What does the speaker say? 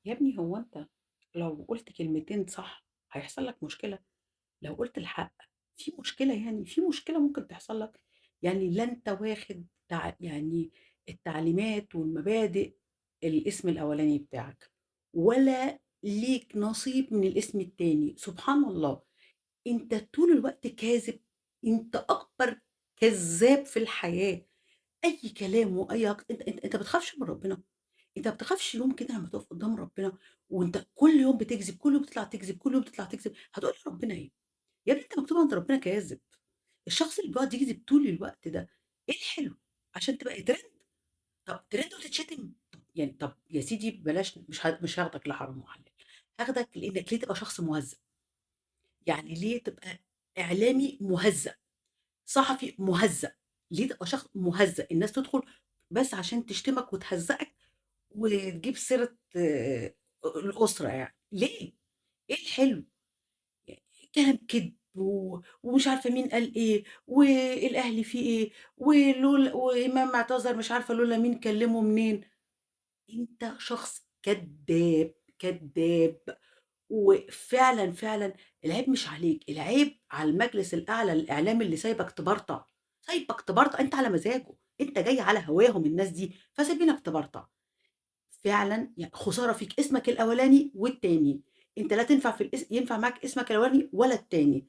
يا ابني هو أنت لو قُلت كلمتين صح هيحصل لك مشكلة؟ لو قُلت الحق في مشكلة يعني، في مشكلة ممكن تحصل لك؟ يعني لا أنت واخد يعني التعليمات والمبادئ الاسم الأولاني بتاعك، ولا ليك نصيب من الاسم التاني، سبحان الله، أنت طول الوقت كاذب، أنت أكبر كذاب في الحياة، أي كلام وأي أنت ما بتخافش من ربنا؟ أنت ما بتخافش يوم كده لمّا تُقف قدّام ربنا وأنت كل يوم بتكذب، كل يوم تطلع تكذب، كل يوم تطلع تكذب، هتقول لربنا إيه؟ يا ابني أنت مكتوب عند ربنا كاذب. الشخص اللي بيقعد يكذب طول الوقت ده، إيه الحلو؟ عشان تبقى ترند؟ طب ترند وتتشتم؟ طب يعني طب يا سيدي بلاش، مش هاخدك لحرام وحلال، هاخدك لإنك ليه تبقى شخص مهزأ؟ يعني ليه تبقى إعلامي مهزأ؟ صحفي مهزأ؟ ليه تبقى شخص مهزأ؟ الناس تدخل بس عشان تشتمك وتهزأك وتجيب سيرة الأسرة يعني، ليه؟ إيه الحلو؟ يعني كلام كدب ومش عارفة مين قال إيه، والأهلي فيه إيه، وإمام اعتذر مش عارفة لولا مين كلمه منين. أنت شخص كداب، كداب، وفعلًا، فعلًا العيب مش عليك، العيب على المجلس الأعلى للإعلام اللي سايبك تبرطع، سايبك تبرطع، أنت على مزاجه، أنت جاي على هواهم الناس دي، فسايبينك تبرطع. فعلًا خسارة فيك اسمك الأولاني والتاني، أنت لا تنفع في ينفع معاك اسمك الأولاني ولا التاني.